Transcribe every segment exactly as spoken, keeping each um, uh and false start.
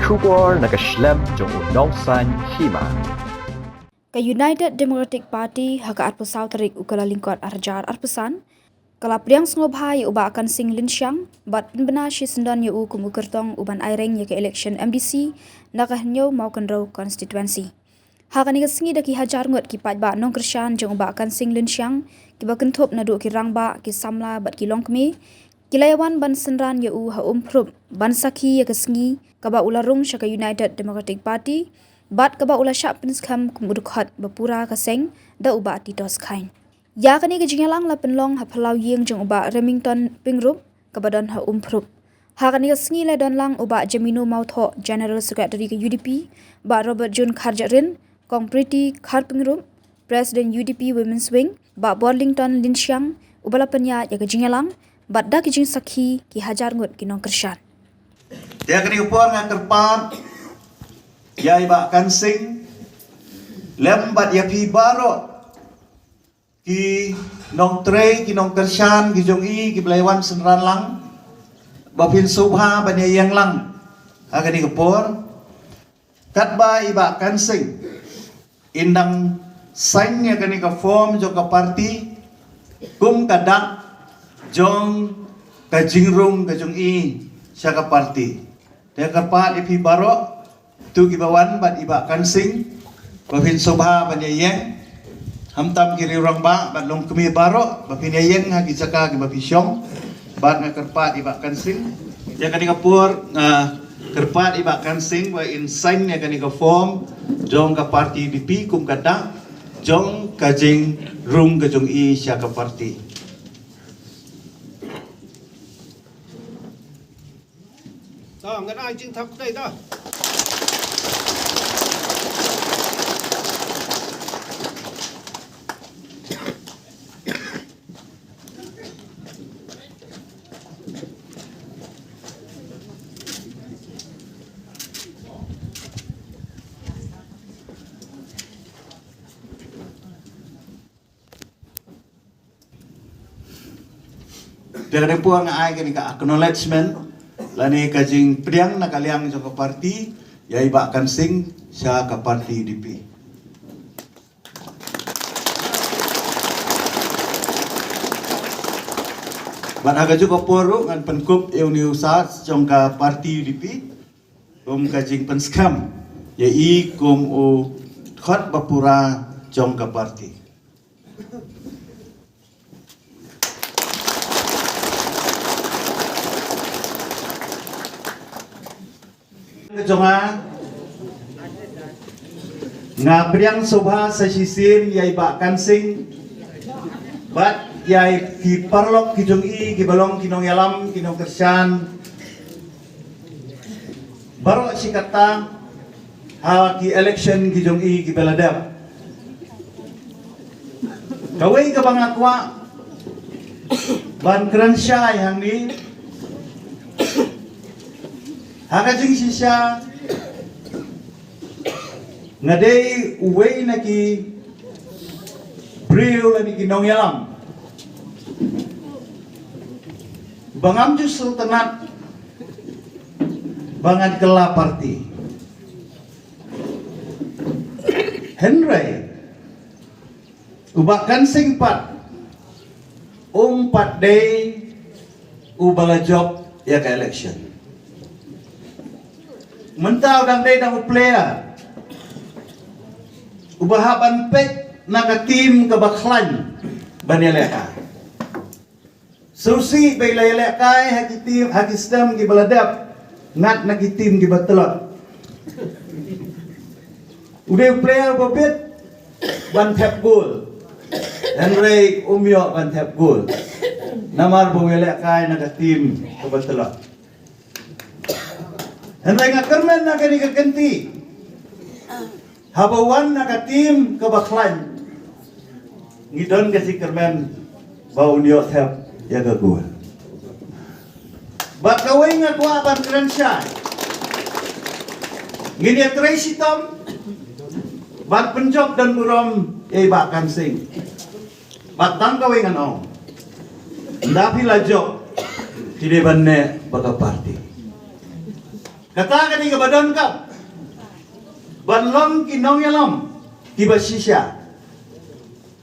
Khubor na ka shlem jong u nongsaiñ hima. Ka United Democratic Party ha ka arphew saw tarik u Kyllalyngkot arhajar arphew san ka la pdiang sngewbha ïa u Bah Kansing Lynshiang bad pynbna shisyndon ïa u kum u kyrtong u ban aireng ïa ka election M D C na ka Hynñiew Mawkynrew constituency. Ha kane ka sngi da ki hajar ngut ki paidbah nongkyrshan jong u Bah Kansing Lynshiang, kiba kynthup naduh ki rangbah, ki samla bad ki longkmie, ki la ïawan ban synran ïa u ha Umphrup ban sakhi ïa ka sngi kaba u la rung sha ka United Democratic Party bad kaba u la shah pynskhem kum u dkhot ba pura ka seng da u Bah Titos Chyne. Ïa kane ka jingïalang la pynlong ha phyllaw ïing jong u Bah Remington Pyngrope kaba don ha Umphrup. Ha kane ka sngi la don lang u Bah Jamino Mawthoh, General Secretary ka U D P, Bah Robert June Kharjahrin, Kong Pretty Kharpyngrope, President U D P Women's Wing, Bah Borlington Lynshiang, uba la pynïaid ïa ka jingïalang bad da ki jingsakhi ki hajar ngut ki nongkyrshan. Te ha kane ka por nga kyrpad ïa i Bah Kansing lem bad ïa phi baroh ki nongtrei, ki nongkyrshan ki jong i kiba la ïawan synran lang, ba phin sngewbha ban ïaïeng lang ha kane ka por. Katba i Bah Kansing in dang sign ïa kane ka form jong ka party kum ka dak jong ka jingrung ka jong i sha ka party. Te kyrpad ïa phi baroh, to kiba wan bad i Bah Kansing, ba phin sngewbha ban ïaïeng. Khamtam ki riew rangbah bad longkmie baroh, ba phin ïaïeng ha ki jaka kiba phi shong. Bad nga kyrpad i Bah Kansing, ïa kane ka por nga kyrpad i Bah Kansing ba in sign ïa kane ka form jong ka party U D P kum ka dak jong ka jingrung ka jong i sha ka party. To, ngan ai jingthap kdai to. Te ka dei por nga ai kane ka acknowledgement lane ka jingpdiang na ka liang jong ka party ïa i Bah Kansing sha ka party U D P. Bad ha kajuh ka por ruh ngan pynkup ïa une u sas jong ka party U D P kum ka jingpynskhem ïa i kum u dkhot ba pura jong ka party. Jong nga, nga pdiang sngewbha sa shisien ïa i Bah Kansing bad ïa ki paralok ki jong i kiba long ki nongïalam ki nongkyrshan baroh shi katta ha ki election ki jong i kiba la dep. Kawei kaba nga kwah ban kren shai hangne, ha ka jingshisha nga dei uwei na ki briew lane ki nongïalam ba ngam ju sngewtynnat ba ngan kylla party. Hynrei u Bah Kansing pat um pat dei uba la jop ïa ka election. Mynta u dang dei dang u player uba hap ban peit na ka team kaba khlaiñ ban ïalehkai. Sngewsih ba i la ïalehkai ha ki team, ha ki stem kiba la dep, ngat na ki team kiba tlot. U dei u player ba bit ban thep gol, hynrei um ïoh ban thep gol namar ba u ïalehkai na ka team kaba tlot. Hynrei nga kyrmen na kane ka kynti, haba wan na ka team kaba khlaiñ, ngi don ka jingkyrmen ba un ïoh thep ïa ka gol. Bad kawei nga kwah ban kren shai, ngin ïatrei shitom ban pynjop don burom ïa i Bah Kansing. Bad tang kawei ngan ong, ynda phi la jop, phi dei ban neh bad ka party. Kata ka dei kaba donkam ban long ki nongïalam kiba shisha.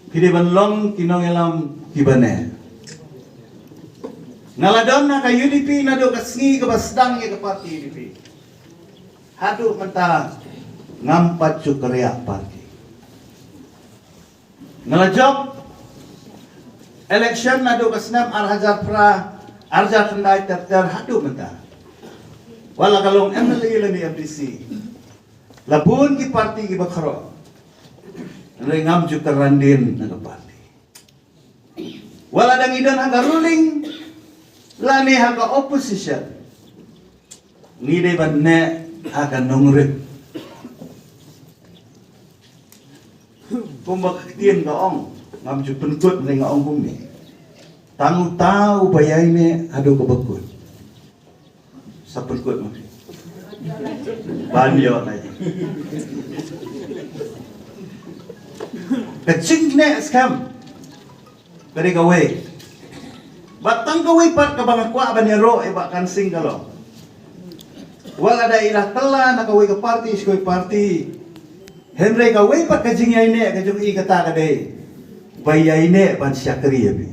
Ki dei ban long ki nongïalam kiba neh. Nga la don ha ka U D P naduh ka sngi kaba sdang ïa ka party U D P. Haduh mynta ngam pat ju kyrïah party. Nga la jop election naduh ka snem ar hajar phra, ar hajar khyndai ter ter haduh mynta. Wat la ka long M L A lane M D C, la bun ki party kiba khroh. Hynrei ngam ju kyrandien na ka party. Wat la dang i don ha ka ruling lane ha ka opposition, ngi dei ban neh ha ka nongrim. Kumba ka ktien ka ong, ngam ju pynkut, hynrei nga ong kumne: Tang uta uba ïaineh haduh kaba kut, sa pynkut ma phi. Ban ïoh na ïa ka jingneh skhem. Ka dei kawei. Bad tang kawei pat kaba nga kwah ban ïaroh ïa i Bah Kan Sing ka long, wat la da i la kylla na kawei ka party sha kawei party, hynrei kawei pat ka jingïaineh ka jong i kata ka dei ba ïaineh ban shakri ïa phi.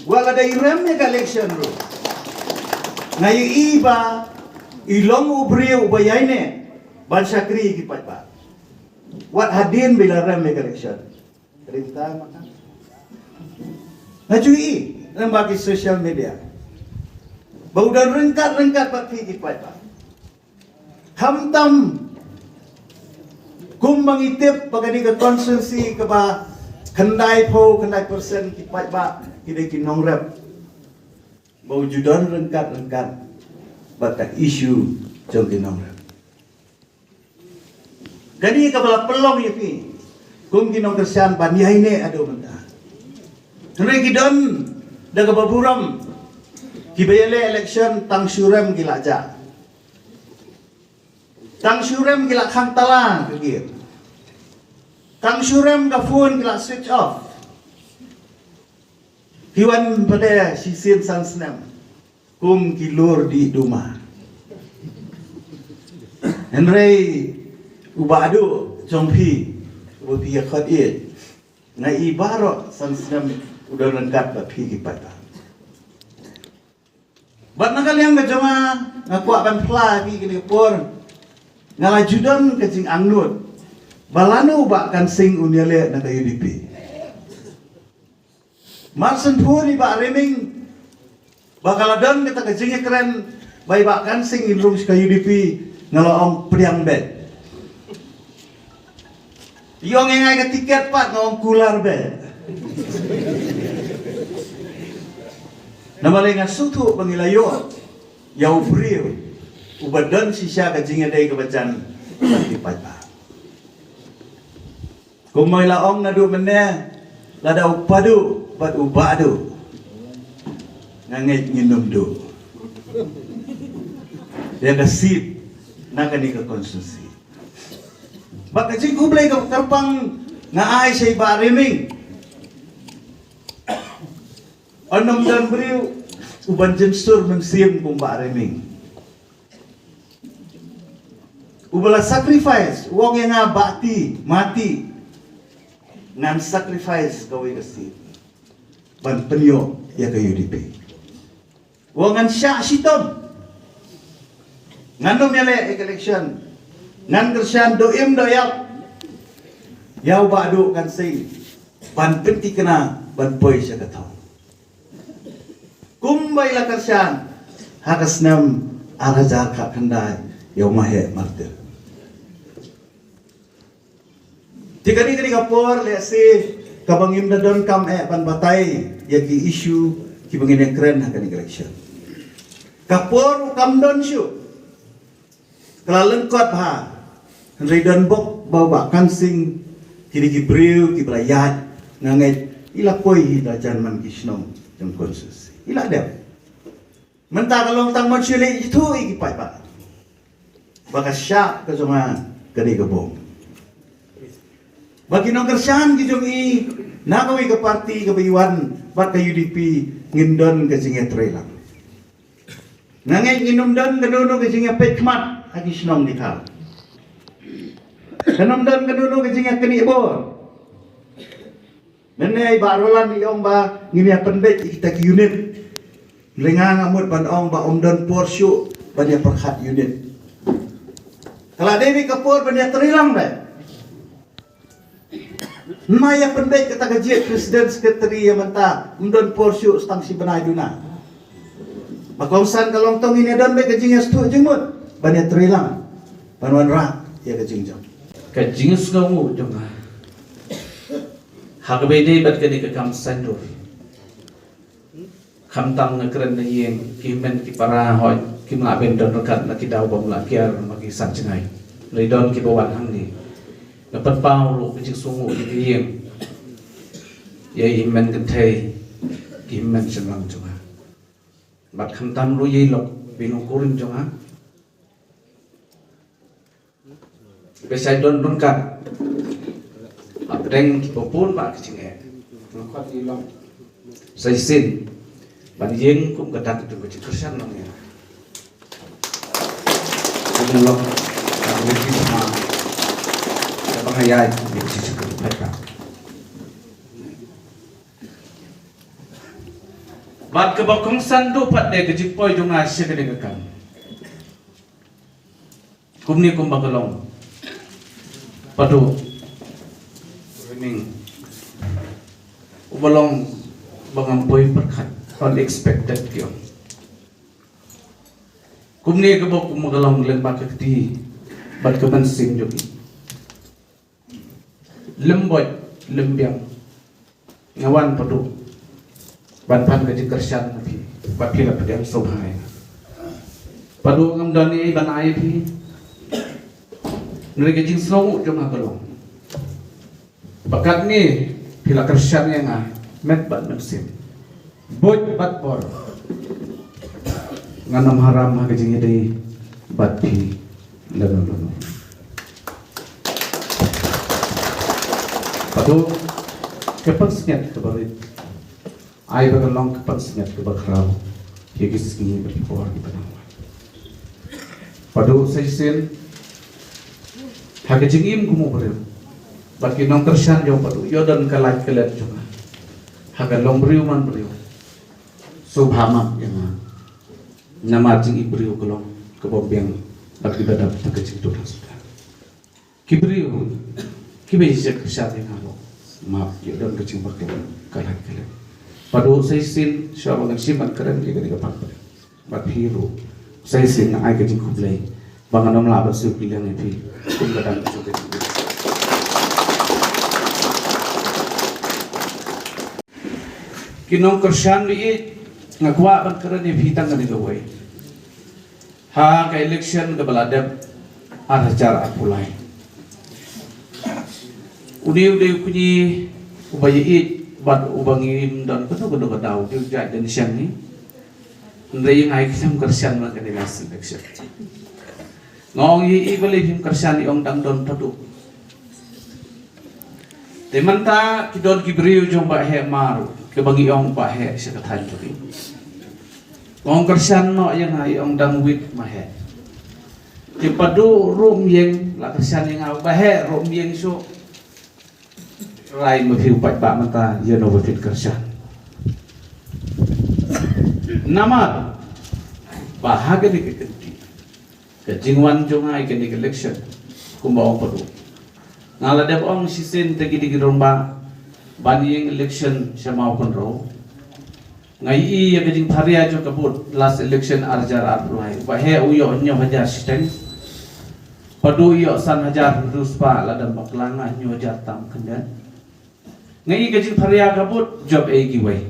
Wat la da i rem ïa ka election ruh, nga ïohi ba i long u briew uba ïaineh ban shakri ïa ki paidbah. Wat hadien ba i la rem ïa ka election. Ringta ma ka. Nga ju ïohi lyngba ki social media ba u don ryngkat ryngkat bad phi ki paidbah. Khamtam kumba ngi tip ba ka dei ka constituency kaba khyndai phew khyndai percent ki paidbah ki dei ki nongrep, ba u ju don ryngkat ryngkat bad ka issue jong ki nongrep. Kane kaba la pynlong ïa phi kum ki nongkyrshan ban ïaineh haduh mynta. Hynrei ki don da kaba burom, kiba ïaleh election tang shu rem ki la jah. Tang shu rem ki la khang tala ka gear. Tang shu rem ka phone ki la switch off. Ki wan pat shisien san snem kum ki lur dih duma. Hynrei u Bah Duh jong phi, uba phi ïa khot ïeit, nga i baroh san snem u don ryngkat bad phi ki paidbah. Bad na ka liang ka jong nga, nga kwah ban phla ïa phi kane ka por, nga la ju don ka jingangnud ba lano u Bah Kan Sing un ïaleh na ka U D P. Mar shen phone i Bah Riming ba ka la don kata ka jingïakren ba i Bah Kan Sing in rung sha ka U D P, nga la ong pdiang beit. I ong ïa nga ka tiket pat, nga ong kular beit. Namar nga sngewthuh ba ngi la ïoh ïa u briew uba don shisha ka jingïadei kaba jan bad ki paidbah. Kumba i la ong naduh mynne, lada u Padu bad u Bah Duh, nga ngeit ngin ym duh ïa ka seat na kane ka constituency. Bad ka jingkhublei kaba kyrpang nga ai sha i Bah Riming. Ym don briew uban jynsur mynsiem kum Bah Riming. Uba la sacrifice, u ong ïa nga, bati mati ngan sacrifice kawei ka seat ban pynïoh ïa ka U D P. U ong ngan shah shitom, ngan ym ïaleh ïa ka election, ngan kyrshan doh im doh ïap ïa u Bah Duh Kan Sing ban pynthikna ban poi sha ka thong. Kumba i la kyrshan ha ka snem ar hajar khatkhyndai ïa u Maheh Martyr. Te kane, kane ka por lehse kaba ngim da donkam eh ban batai ïa ki issue kiba ngin ïakren ha kane ka election. Ka por u kam don shuh. Ka la lyngkot bha, hynrei don bok ba u Bah Kan Sing, kine ki briew kiba la ïaid, nga ngeit i la poi hi da jan man ki shnong jong constituency. I la dep. Mynta ka long tang ban shu leit ithuh ïa ki paidbah ba ka shap ka jong nga ka dei ka bom. Ba ki nongkyrshan ki jong i na kawei ka party kaba i wan bad ka U D P ngin don ka jingïatreilang. Nga ngeit ngin ym don kano kano ka jingïapeit khmat ha ki shnong ki thaw. Kan ym don kano kano ka jingïaknieh bor. Mynne i Bah Roland i ong ba ngin ïa pynbeit ïa kita ki unit. Hynrei nga nga mut ban ong ba ym don por shuh ban ïa pyrkhat unit. Ka la dei ka por ban ïa trei lang beit. Hynrei ïa pynbeit kata ka jied president secretary ïa mynta ym don por shuh, tang shi bnai duna. Ba kongsan ka long tang ngin ïa don beit ka jingïasngewthuh jingmut ban ïa trei lang ban wanrah ïa ka jingjop. Ka jingsngewnguh jong nga ha kaba ïadei bad kane ka kam saiñdur. Khamtam nga kren na ïing, ki hynmen ki para hoi kim lah ban don ryngkat na ki daw bym lah kiar ma ki sat jngai. Hynrei don kiba wan hangne. Nga pynpaw ruh ka jingsngewnguh ïa ki ïing, ïa i hynmen kynthei, ki hynmen shynrang jong nga. Bad khamtam ruh ïa i lok, i nongkurim jong nga. Ba shait don ryngkat hapdeng kiba bun ba ka jingeh. Nga khot ïa i lok sa shisien ban ïeng kum ka dak jong ka jingkyrshan lang ïa. Kum lok ka jingkyrshan. Kaba nga ïai ïa ka jingkyrshan. Bad kaba kongsan duh pat de ka jingpoi jong nga sha kane ka kam. Kumne kumba ka long. Padu. Riming. Uba long ba ngam poi pyrkhat, unexpected ki ong. Kumne kaba kumba ka long lem bad ka kti bad ka mynsiem jong ki. Lem boit, lem biang. Nga wan Padu ban pan ka jingkyrshan na phi, ba phi la pdiang sngewbha ïa nga. Padu, ngam don ei ban ai ïa phi. Hynrei ka jingsngewnguh jong nga ka long ba katne phi la kyrshan ïa nga met bad mynsiem. Buit bad bor. Ngan ym haram ha ka jingïadei bad phi lano lano. Padu, ka pansngiat kaba rit ai ba ka long ka pansngiat kaba khraw ïa ki sngi bad ki por kiba nang wan. Padu, sa shisien ha ka jingim kum u briew bad ki nongkyrshan jong Padu, ïoh don ka lait ka let jong nga ha ka long briew man briew. Sngewbha map ïa nga. Namar jingim briew ka long kaba biang bad kiba dap da ka jingtuh suda. Ki briew kiba ïeit kyrshan ïa nga ruh, map, ïoh don ka jingbakla ka lait ka let. Padu, sa shisien shuwa ba ngan shim ban kren ïa kane ka pan, bad phi ruh sa shisien nga ai ka jingkhublei ba ngan ym lah ban siew kylliang ïa phi kum ka dang ka jong ka jingim. Ki nongkyrshan ba ïeit, nga kwah ban kren ïa phi tang kane kawei. Ha ka election kaba la dep ar hajar arphew lai, une u dei u kñi uba ïeit bad uba ngim don kano kano ka daw, u dei u jait dynshang ni. Hynrei ïa nga i khlem kyrshan man kane last election. Nga ong ïa i, balei phim kyrshan, i ong dang don Padu. Te mynta ki don ki briew jong Bah Heh Mar, kiba ngi ong Bah Heh sha ka thaiñ jong ngi. Nga ong kyrshan noh ïa nga, i ong dang wit Bah Heh. Te Padu ruh um ïeng, la kyrshan ïa nga, Bah Heh ruh um ïeng shuh. Rai ma phi u paidbah mynta ïa no ba phin kyrshan. Namar ba ha kane ka kynti ka jingwan jong nga ïa kane ka election, kumba ong Padu, nga la dep ong shisien te ki dei ki rangbah ban ïeng election sha Mawkynrew. Nga ïohi ïa ka jingpharia jong ka vote last election ar hajar arphew lai, Bah Heh u ïoh hynñiew hajar shiteng, Padu u ïoh san hajar hynriew spah, lada ym bakla nga hynñiew hajar tam khyndiat. Nga ïohi ka jingpharia ka vote jop ei kiwei.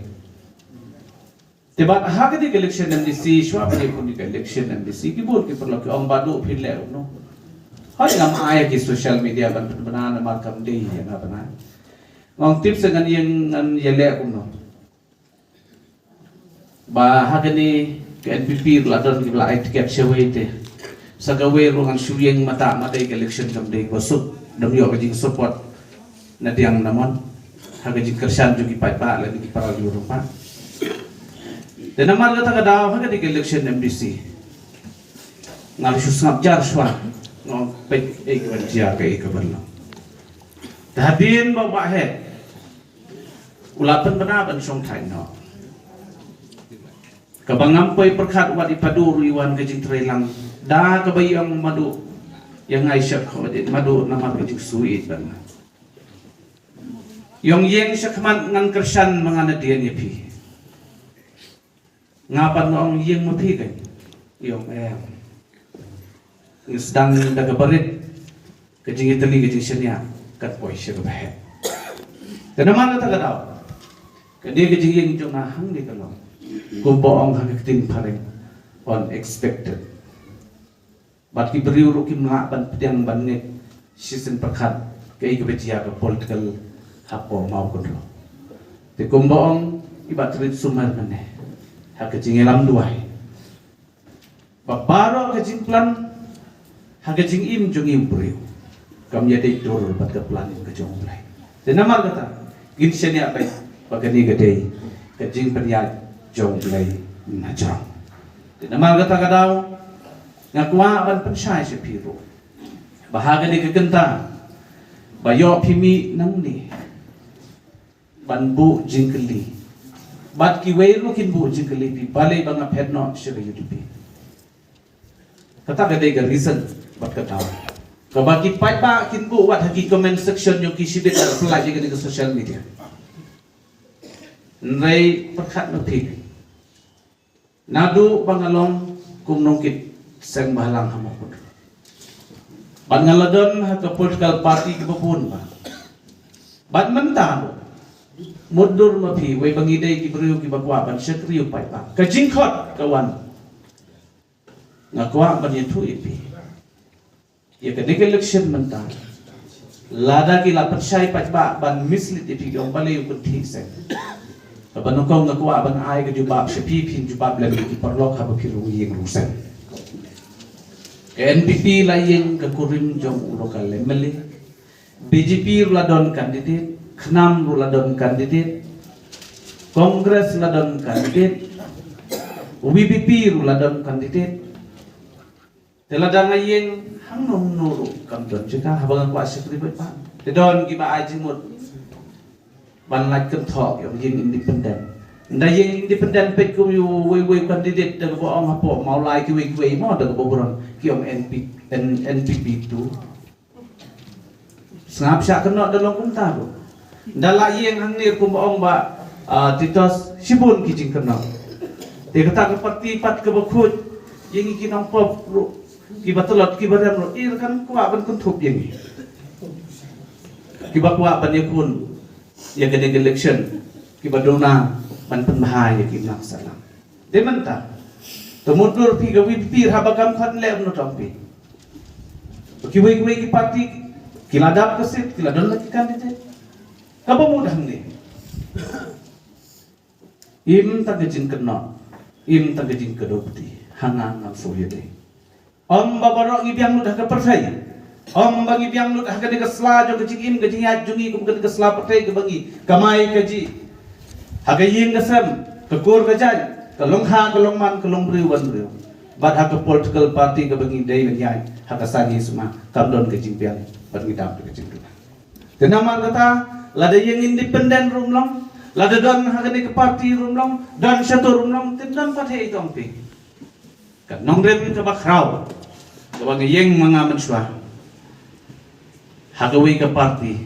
Te bad ha kane ka election M D C, shuwa ban ïa kane ka election M D C, ki bun ki paralok ki ong, Bah Duh, phin leh kumno? Hooid, ngam ai ha ki social media ban pynbna namar kam dei ïa nga ban ai. Nga ong tip sa ngan ïeng, ngan ïaleh kumno. Ba ha kane ka N P P ruh la don kiba la ai ticket shawei te. Sa kawei ruh ngan shu ïeng mynta, mynta ka election kam dei, ba suk dang ïoh ka jingsupport na diang na mon ha ka jingkyrshan jong ki paidbah lane ki para riewrangbah. Te namar kata ka daw ha kane ka election M D C, nga la shu sngap jar shuwa, nga ong peit ei ka ban jia, ka ei ka ban long. Te hadien ba u Bah Heh u la pynbna ban shong thait noh, kaba ngam poi pyrkhat wat i Padu ruh i wan ka jingtreilang, da kaba i ong Madu, ïa nga i shyrkhei dei Madu namar ka jingsuid ban nga. I ong ïeng sha khmat, ngan kyrshan ma nga nadien ïa phi. Nga pat nga ong ïeng ma phi kein. I ong em. Ngi sdang da kaba rit, ka jingïatylli ka jingshaniah kan poi sha kaba heh. Te namar kata ka daw, kane ka jingïeng jong nga hangne ka long, kumba ong ha ka ktien phareng, unexpected. Bad ki briew ruh kim lah ban pdiang ban ngeit shisien pyrkhat kaei kaba jia ka political hapoh Mawkynrew. Te kumba ong i Bah Trit Sumer mynne ha ka jingïalam duwai, ba baroh ka jingplan ha ka jingim jong i u briew kam ïadei dur bad ka plan ka jong U Blei. Te namar kata ngin shaniah beit ba kane ka dei ka jingpynïaid jong U Blei na jrong. Te namar kata ka daw nga kwah ban pynshai sha phi ruh ba ha kane ka kynta ba ïoh phi mih nangne ban buh jingkylli, bad kiwei ruh kin buh jingkylli phi balei ba nga phet noh sha ka U D P. Kata ka dei ka reason bad ka daw kaba ki paidbah kin buh wat ha ki comment section jong ki shibit, ka pynlait ïa kane ka social media. Hynrei pyrkhat ma phi, naduh ba nga long kum nongkit seng bhalang ha Mawkynrew, bad nga la don ha ka political party kaba bun bha, bad mynta ruh, mutdur ma phi, wei ba ngi dei ki briew kiba kwah ban shakri u paidbah, ka jingkhot ka wan. Nga kwah ban ïathuh ïa phi, ïa kane ka election mynta, lada ki la pynshai paidbah ban mislead ïa phi, ki ong balei u kynthih seng, kaba nyngkong nga kwah ban ai ka jubab sha phi, phin jubab lem ïa ki paralok haba phi rung ïing rung sem. Ka N P P la ïeng ka kurim jong u local M L A, B J P ruh la don candidate, KHNAM ruh la don candidate, Congress la don candidate, V P P ruh la don candidate. Te lada nga ïeng hangno hangno ruh kam don jaka haba nga kwah shakri beit bha. Te don kiba ai jingmut ban lait kynthoh, ki ong ïeng independent. Ynda ïeng independent peit kum ïa uwei uwei u candidate da kaba ong hapoh Mawlai, kiwei kiwei mo da kaba burom ki ong N P, N-, N P P tu. Sngap shah kynnoh da long kumta ruh. Ynda la ïeng hangne kumba ong Bah, ah, Titos, shibun ki jingkynnoh. Te kata ka party pat kaba khuid, ïa ngi ki nongpop ruh, kiba tlot kiba rem ruh, i ruh kan kwah ban kynthup ïa ngi. Kiba kwah ban ïakhun ïa kane ka election, kiba duna ban pynbha ïa ki imlang sahlang. Te mynta, te mutdur phi ka V P P haba kam khot leh kumno tong phi. Kiwei kiwei ki party ki la dap ka seat, ki la don la ki candidate. Kaba mut hangne, im tang ka jingkynnoh, im tang ka jingkdew kti, ha nga ngam sngewthuh ïa dei. Ym ba baroh ngi biang lut ha ka pyrthei. Ym ba ngi biang lut ha kane ka sla jong ka jingim ka jingïaid jong ngi kum kane ka sla pyrthei kaba ngi kamai kajih ha ka ïing ka sem, ka kur ka jait, ka long kha ka long man, ka long briew ban briew. Bad ha ka political party kaba ngi dei ban ïaid ha ka sangeh sma, kam don ka jingbiang bad ngi dap da ka jingduna. Te namar kata, lada ïeng independent ruh ym long, lada don ha kane ka party ruh ym long, don shatur ruh ym long, te don pat hei tong phi. Ka nongrim kaba khraw kaba nga ïeng ma nga mynshuwa ha kawei ka party,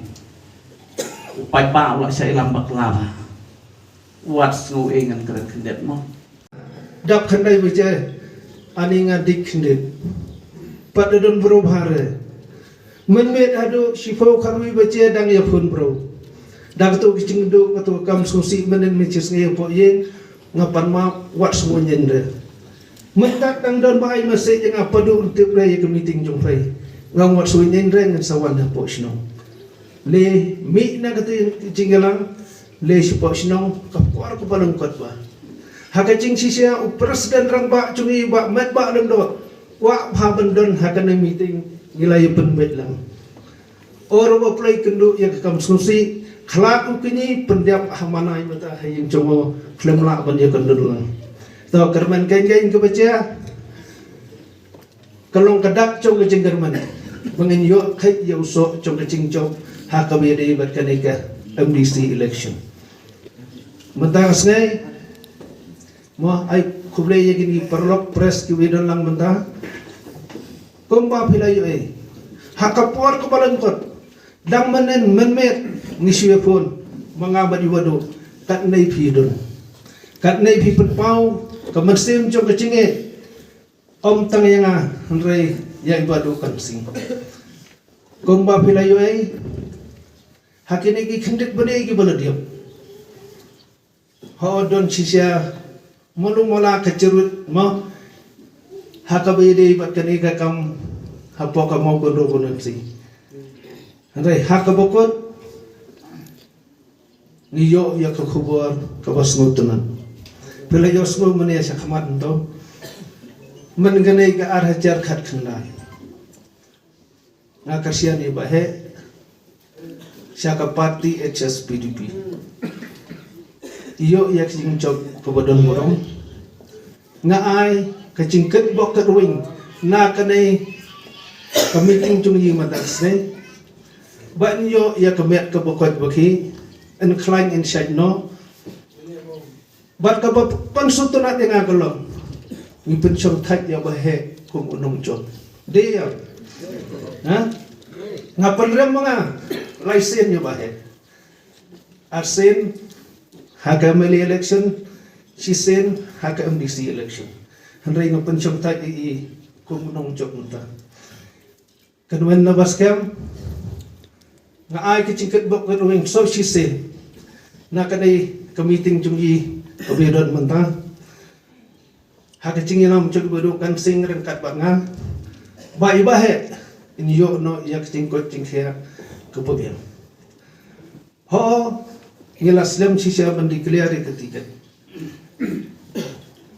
u paidbah u la shah ïalam bakla bha. Wat sngew ei, ngan kren khyndiat mo. Dap khyndai baje ani nga dik khyndiat. Pat da don bro bha re. Mynmiet haduh shiphew khatwei baje dang ïa phone bro. Da kato ka jingduh, kato ka kam sngewsih mynnin mynshit sngi hapoh ïing, nga pan map, wat sngewbha ïeng re. Mynta dang don ba ai message ïa nga, Padu, tip re ïa ka meeting jong phi. Nga ong wat sngewbha ïeng re, ngan sa wan hapoh shnong. Le mih na kata ka jingïalang, le shapoh shnong, ka por kaba lyngkot bha. Ha ka jingshisha u President Rangbah jong ngi Bah Metbah Lyngdoh, kwah bha ban don ha kane meeting, ngi la ïa pynbeit lang. Ora ba pynlait kynduh ïa ka kam sngewsih, khlad u kñi, pyndiap ha manai mynta ha ïing jong u, khlem lah ban ïakynduh lang. To, kyrmen keiñ keiñ kaba jia ka long ka dak jong ka jingkyrmen ba ngin ïoh kheit ïa u soh jong ka jingjop ha kaba ïadei bad kane ka M D C election. Mynta ka sngi mo, ai khublei ïa kine ki paralok press kiba ïadon lang mynta. Kumba phi la ïohi ha ka por kaba lyngkot, dang mynnin mynmiet ngi shu ïa phone ma nga bad i Wahduh, katne phi don, katne phi pynpaw ka mynsiem jong ka jingïeit. Ym tang ïa nga hynrei ïa i Wahduh Kansing. Kumba phi la ïohi ha kine ki khyndiat bnai kiba la dep, ho don shisha malu mala ka jyrwit mo ha kaba ïadei bad kane ka kam hapoh ka Mawkynrew constituency. Hynrei ha kaba kut ngi ïoh ïa ka khubor kaba sngewtynnat. Phi la ïohsngew mynne sha khmat mynta, mynne kane ka ar hajar khatkhyndai nga kyrshan ïa ba heh sha ka party H S P D P. Ïoh ïa ka jingjop kaba don burom. Nga ai ka jingkitbok kitrwiang na kane ka meeting jong ngi mynta ka sngi. Ba yn ïoh ïa ka met kaba koit ba khih, yn khlaiñ yn shait noh. Bad kaba pynsngewtynnat ïa nga ka long, ngi pynshongthait ïa ba heh kum u nongjop. Dei ïa, ha? Nga pynrem ma nga lai sien ïa ba heh. Arsien ha ka M L A election, shisien ha ka M D C election. Hynrei nga pynshongthait ïa i kum u nongjop mynta. Kynmaw na ba skhem nga ai ka jingkitbok kitrwiang shisien na kane ka meeting jong ngi kaba ïadon mynta. Ha ka jingïalam jong i Wahduh Kansing ryngkat bad nga, ba i ba heh yn ïoh noh ïa ka jingkoit jingkhiah kaba biang. Ho, ngi la slem shisha ban declare ïa ka tiket.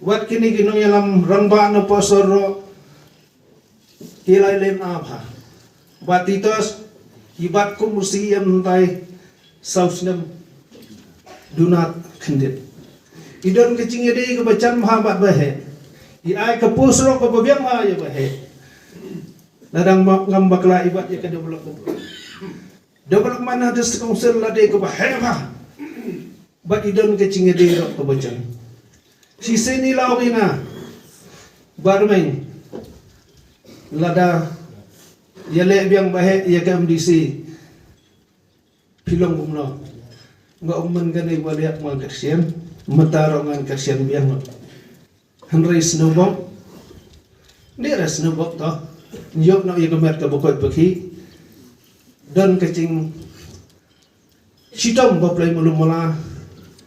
Wat kine ki nongïalam rangbah na Pyrshah ruh ki la len ab ha. Bah Titos i bat kum u C E M mynta saw snem duna khyndiat. I don ka jingïadei kaba jan bha bad ba heh. I ai ka post ruh kaba biang bha ïa ba heh. Lada ngam bakla i bat ïa ka development. Development ha District Council la dei kaba heh bha. Bad i don ka jingïadei ruh kaba jan. Shisien i la ong ïa nga, Bah Rymmiang, lada ïaleh biang ba heh ïa ka M D C, phi long kumno? Nga ong mynta kane ba leh ma nga kyrshan, mynta ruh ngan kyrshan biang. Hynrei sngewbha, ne re sngewbha to, ïoh noh ïa ka met kaba koit ba khih. Don ka jing shitom ba pynlong malu mala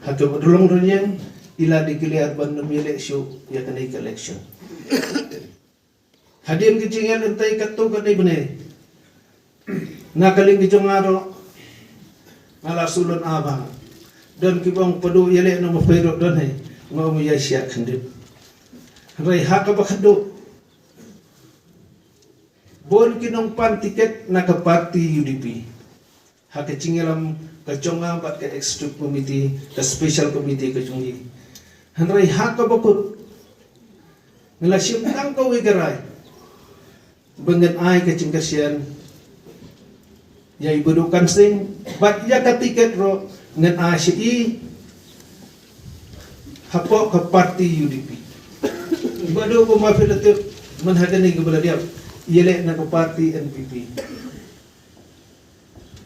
ha ka ba dulong rynïeng, i la declare ban ym ïaleh shuh ïa kane ka election. Hadien ka jingïaleh yntai katto katne bnai, na ka liang ka jong nga ruh nga la shu lon ab ha. Don kiba ong padu ïaleh na ma pei ruh don hi, nga ong ïa sha khyndiat. Hynrei ha kaba khadduh, bun ki nongpan tiket na ka party U D P. Ha ka jingïalam ka jong nga bad ka executive committee, ka special committee ka jong ngi. Hynrei ha kaba kut, nga la shim tang kawei ka rai ba ngan ai ka jingkyrshan ïa i Bah Dukan Singh, bad ïa ka tiket ruh ngan ai sha i hapoh ka party U D P. Bad kumba phi la tip, mynta kane kaba la dep, ïaleh na ka party N P P.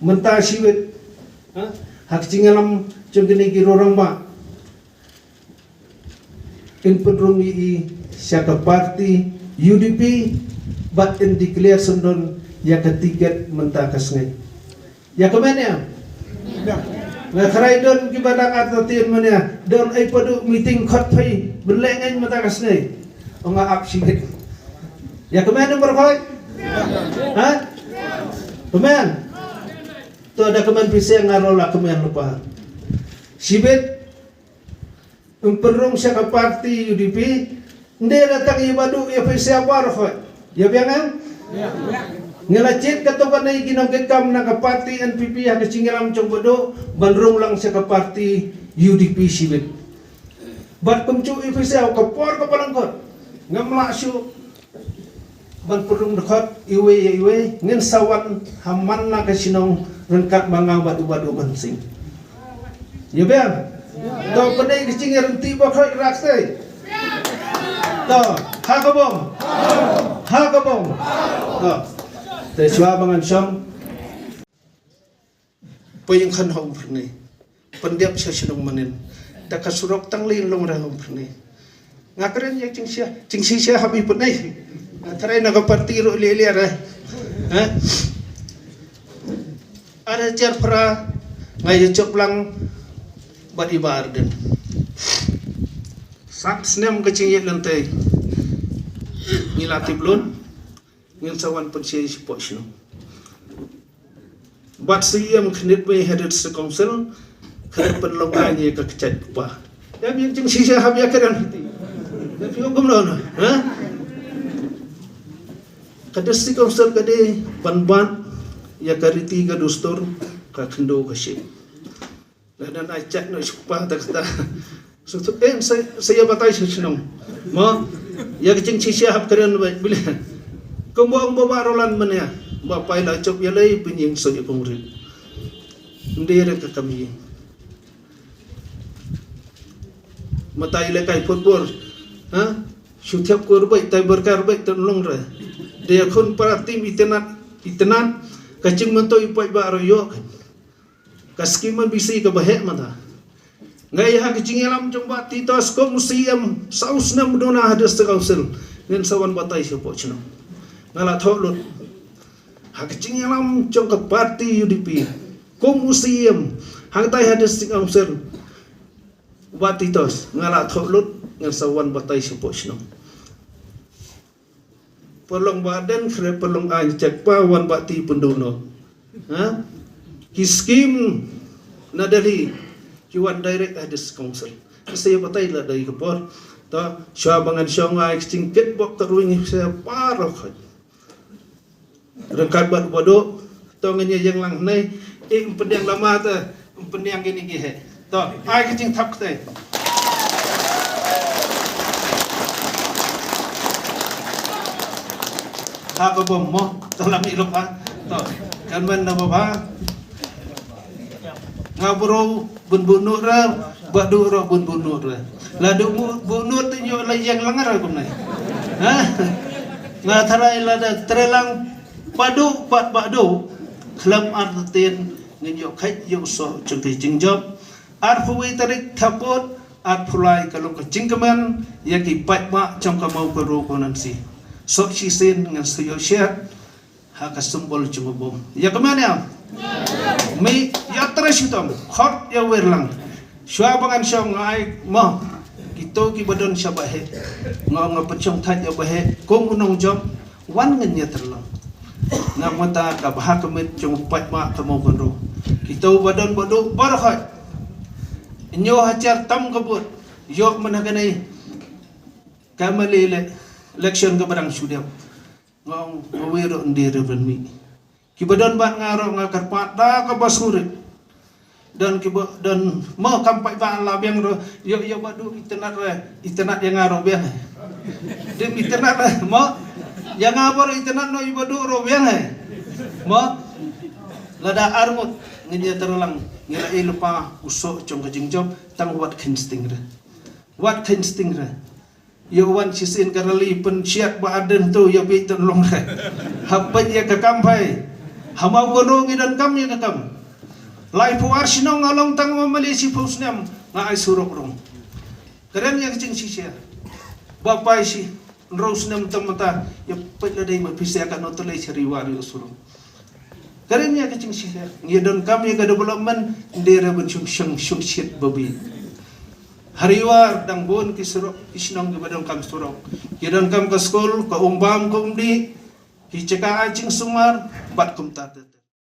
Mynta shibit, ha, ha ka jingïalam jong kine ki rangbah, yn pynrung ïa i sha ka party U D P, bad yn declare syndon ïa ka tiket mynta ka sngi. Ïa kmen ïa? Nga khreh don kiba dang artatien mynne, don ei padu meeting khot phai ban leh ngin mynta ka sngi. Ong nga ap shibit. Ïa kmen ïa baroh khoit? Ha? Kmen. To da kmen phi seng, nga ruh la kmen lypa. Shibit, yn pynrung sha ka party U D P, ym dei la tang ïa Bah Du, ïa phi seng baroh khoit. Ïa biang em? Nga la jied katto katne ki nongkitkam na ka party N P P ha ka jingïalam jong Bah Du ban rung lang sha ka party U D P shibit. Bad kumjuh i pisa ka por ka balang kot. Ngam lah shuh ban pyrung dkhot iwei ïa iwei, ngin sa wan ha man la ka shnong ryngkat ma nga bad u Bah Duh Mynsing. Ïa biang. To pynei ka jingïarap ti ba khoi rak sei. To ha ka bom. Ha ka bom. To. Te shuwa ba ngan shong. Poi ïing khan ha Umphyrnei. Pyndep sha shnong Manin. Ta ka surok tang lei long ra ha Umphyrnei. Nga kren ïa jingshisha, jingshisha hap i pynei. Nga tharai na ka party ruh lei lei ra. Ha? Ar hajar phra nga ïa jop lang bad i Bah Ardent. Sat snem ka jingïaid lynti. Ngi la tip lun. Ngin sa wan pynshai shapoh shnong. Bad siem khyndiat bad ha District Council, khyndiat pynlong ai ïa ka kjat kpa. Ïa mi jingshisha hap ïa ka dang hati. Ïa phi ong kumno na, ha? Ka District Council ka dei ban bat ïa ka riti ka dustur ka khyndew ka shim. Lada ai chat noh sha kpa ta kata. Sa tu em sa sa ïa batai sha shnong. Mo ïa ka jingshisha hap kren bad bili. Kumba ong Bah Roland mynne. Ba pai la jop ïa lei pynïeng sa ïa kong rit. Ym dei re ka kam ïing. Mynta i lehkai football. Ha? Shu thiap kur bad tai berkar bad tang long re. Dei khun para tim itynnad itynnad ka jingmyntoi paidbah ruh ïoh. Ka skim M B C kaba heh mynta. Nga ïa ha ka jingïalam jong Bah Titos kum u C M saw snem duna ha District Council. Ngin sa wan batai shapoh shnong. Nga la thoh lut. Ha ka jingïalam jong ka party U D P kum u C M hangtai ha District Council. Bah Titos nga la thoh lut ngin sa wan batai shapoh shnong. Pynlong Bah Ardent khreh pynlong ai jek pa wan ba ti pynduh noh. Ha? Ki skim na Delhi ki wan direct ha District Council. Sa ïa batai la dei ka por. To shuwa ba ngan shong ai ka jingkit bok ka ruh ngi sa baroh. Ryngkat bad Bah Duh to ngin ïa ïeng lang hangne. Ym pyndiang lama te ym pyndiang kine ki heh. To ai ka jingthap kata. Ha ka bom mo to la mih lok ha. To kan ban na ba ba. Nga bro bun bun nur ra, Bah Duh ro bun bun nur ra. La Duh bun nur te nyo la ïeng lang ra kumne. Ha? Nga tharai lada trelang Bah Duh bad Bah Duh khlem ar tin ngin ïoh kheit ïoh soh jong ki jingjop. Arphew wei tarik Thaput arphew lai ka long ka jingkmen ïa ki paidbah jong ka Mawkynrew constituency. Soh shisien ngin sa ïoh shet ha ka symbol jong u bom. Ïa kmen ïa mi ïa tre shitom khot ïa wer lang. Shuwa ba ngan shong nga ai mo kito ki ba don sha ba heh. Nga nga pynshong thait ïa ba heh kum u nongjop. Wan ngin ïa tre lang. Nga mynta ka bha ka met jong u paidbah ka Mawkynrew. Kito ba don ba duh baroh hoi. Nyo hajar tam ka bud ïoh mynta kane ka M L A ele- election ka ba dang shu dep. Nga ong nga wei ruh ym dei re ban mih. Ki ba don bad nga ruh nga kyrpad da ka ba sngewrit. Don ki ba don mo kam paidbah la biang ruh ïoh ïoh Bah Duh itynnad re itynnad ïa nga ruh biang. Dim itynnad re mo ïa nga ba ruh itynnad noh i Bah Duh ruh biang. Mo lada arngut ngin ïa tre lang ngi la i lypa u soh jong ka jingjop tang wat khin sting re. Wat khin sting re. Ïa wan shisien ka rally pynshiat ba aden tu ïa phi tang long re. Hap peit ïa ka kam phai. Ha Mawkynrew ngi donkam ïa ka kam. Laiphew ar shnong nga long tang ma Malaysia phew snem nga ai surok rong. Kren ïa ka jingshisha. Ba pai shi hynriew snem tang mynta ïa peit la dei ma phi sia ka no tlei sha Ri War ïa surok. Kren ïa ka jingshisha ngi donkam ïa ka development. Ym dei re ban shong shong shong shit babi. Ha Ri War dang bun ki surok ki shnong ki ba donkam surok. Ki donkam ka skul ka umbam ka umdih ki jaka ai jingsumar bad kumta te.